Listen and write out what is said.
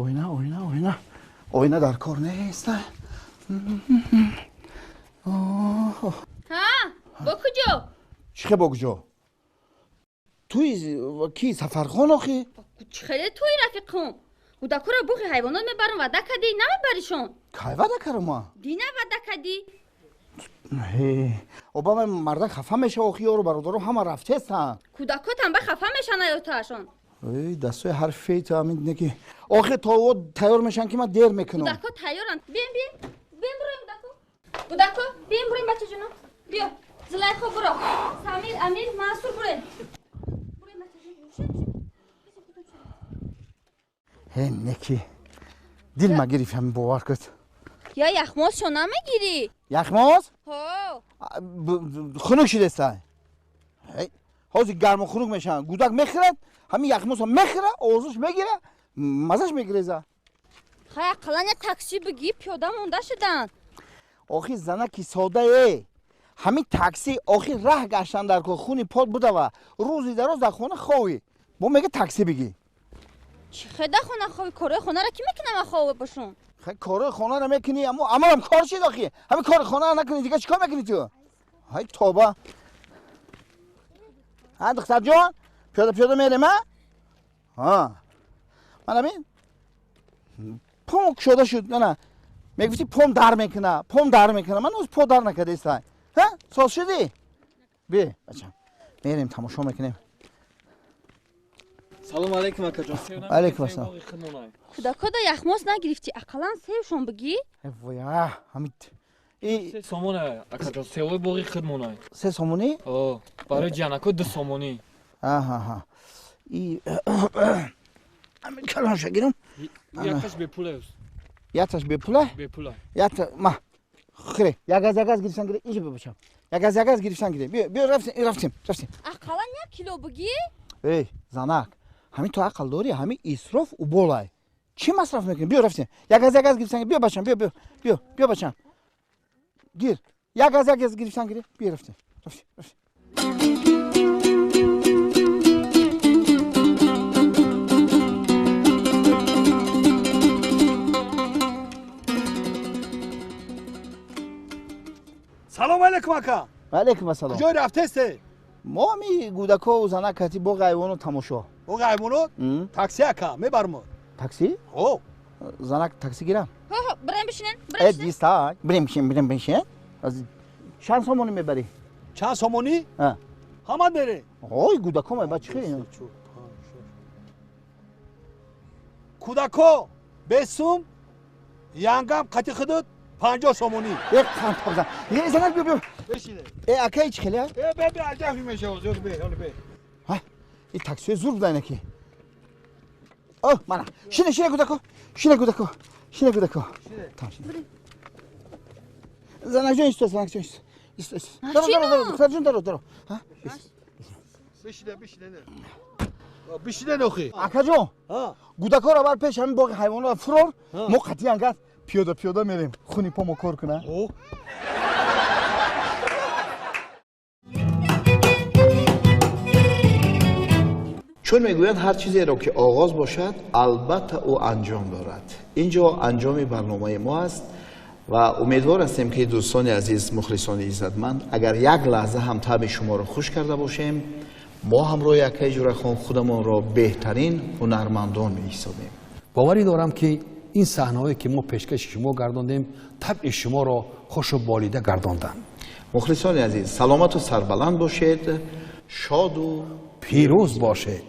Оина, оина, оина. Оина дар кор нест. Ҳа, бо куҷо? Чӣ хе бо куҷо? Туи ки Сафархон охи? Чӣ хеле туи рафиқон? Кӯдакҳоро боғи ҳайвонот мебарам, ваъда кардӣ, намебаришон. Кай ваъда кардам ма? Дина ваъда кардӣ. Обама мардак хафа мешава охи, ёру бародаро ҳама рафтестанд. Кӯдакҳо танба хафа мешаванд аётаашон. Эй, дастҳои ҳар фейто ҳамин неки. Охи то о тайёр мешаванд ки ман дер мекунам. Кӯдакҳо тайёранд. Бием, бием. Бием буроем кӯдакҳо. Кӯдакҳо, бием буроем бачаҷоно. Биё. Зулайхо буро. Самир, Амир, Мансур буроем. Буроем бачаҷон. Ҳе неки. Дил ма гирифт ҳамин бовар кун. Я яхмозшо намегирӣ? Яхмоз? Ҳо. Хунук шидеста. Ҳозир гарму хунук мешаванд. Гудак мехӯрад, ҳамин яхмозро мехӯрад, овозаш мегирад, мазаш мегиреза. Хай ақаллан я такси бигӣ, пиёда монда шуданд. Охи занаки содае. Ҳамин такси охи раҳ гаштан дар кор, хуни пот будава. Рӯзи дароз дар хона ховӣ. Бо мега такси бигӣ. Чӣ хе дар хона ховӣ? Корои хонаро кӣ мекунам ман хова бошум? Хай корои хонаро мекунӣ, аммо амалам кор шид охи. Ҳамин кори хонаро накунӣ, дига чӣ кор мекунӣ ту? Ҳай тоба. Ҳа духтарҷон, пиёда пиёда мерем, а? Ҳа. Ман ҳамин пом кушода шуд, на. Мегуфтӣ пом дар мекуна, пом дар мекуна. Ман оз по дар накардаистай. Ҳа? Соз шудӣ? Бе, бачам. Мерем тамошо мекунем. Салом алейкум акаҷон. Алейкум ассалом. Кӯдакҳо да яхмоз нагирифтӣ, ақаллан севшон бигӣ. Вой, ҳамин се сомона акаҷон, севои боғи худмонай. Се сомонӣ? О, барои ҷанако 2 сомонӣ. Аҳа. И ҳамин калонша гирам. Якташ бепул аст. Якташ бепула? Бепула. Якта ма. Хире, як аз гирифтан гире, инҷа бибачам. Як аз гирифтан гире. Биё, биё рафтем, рафтем, рафтем. Ақаллан 1 кило бигӣ? Эй, занак, ҳамин ту ақл дорӣ, ҳамин исроф уболай. Чӣ масраф мекунӣ? Биё рафтем. Як аз гирифтан, биё бачам, биё, биё, биё, биё бачам. Гир. Як аз гирифтан гире. Биё рафтем. Рафтем, рафтем. Салом алейкум ака. Ва алейкум ассалом. Куҷо рафтесте? Мо ҳами гӯдакҳо занак кати боғи ҳайвонот тамошо. Боғи ҳайвонот? Такси ака, мебармо. Такси? Ҳо. Занак такси гирам? Ҳо, ҳо, бирем бишинен, бирем бишинен. Диста, бирем бишин, бирем бишин. Чанд сомонӣ мебарӣ? Чанд сомонӣ? Ҳа. Ҳама мере. Ой, гӯдакҳо мебар чӣ хел? Кӯдакҳо бесум, янгам қати худут 50 сомонӣ. Э, қанд бизан. Э, занак биё, биё. Бишине. Э, акай чӣ хеле? Э, бе, бе, аҷаб мешава, зуд бе, ҳоло бе. Ҳа, ин таксиҳои зур буда инаки. О, мана. Шине, шине кӯдакҳо. Шине кӯдакҳо. Шине кӯдакҳо. Тамом, шине. Занакҷон исто, занакҷон исто. Исто, исто. Даро, даро, даро, духтарҷон даро, даро. Ҳа? Бишине, бишине. Бишине охи. Акаҷон. Ҳа. Кӯдакҳоро бар пеш ҳамин боғи ҳайвонот фурор, мо қатъиян газ пиёда пиёда мерем. Хуни помо кор куна. Чун мегӯянд ҳар чизеро ки оғоз бошад, албатта ӯ анҷом дорад. Инҷо анҷоми барномаи мо аст ва умедвор ҳастем ки дӯстони азиз, мухлисони иззатманд, агар як лаҳза ҳам табъи шуморо хуш карда бошем, мо ҳамроҳи акаи Ҷӯрахон худамонро беҳтарин ҳунармандон меҳисобем. Боварӣ дорам ки ин саҳнаҳое ки мо пешкаши шумо гардондем, табъи шуморо хушу болида гардонданд. Мухлисони азиз, саломату сарбаланд бошед, шоду пирӯз бошед.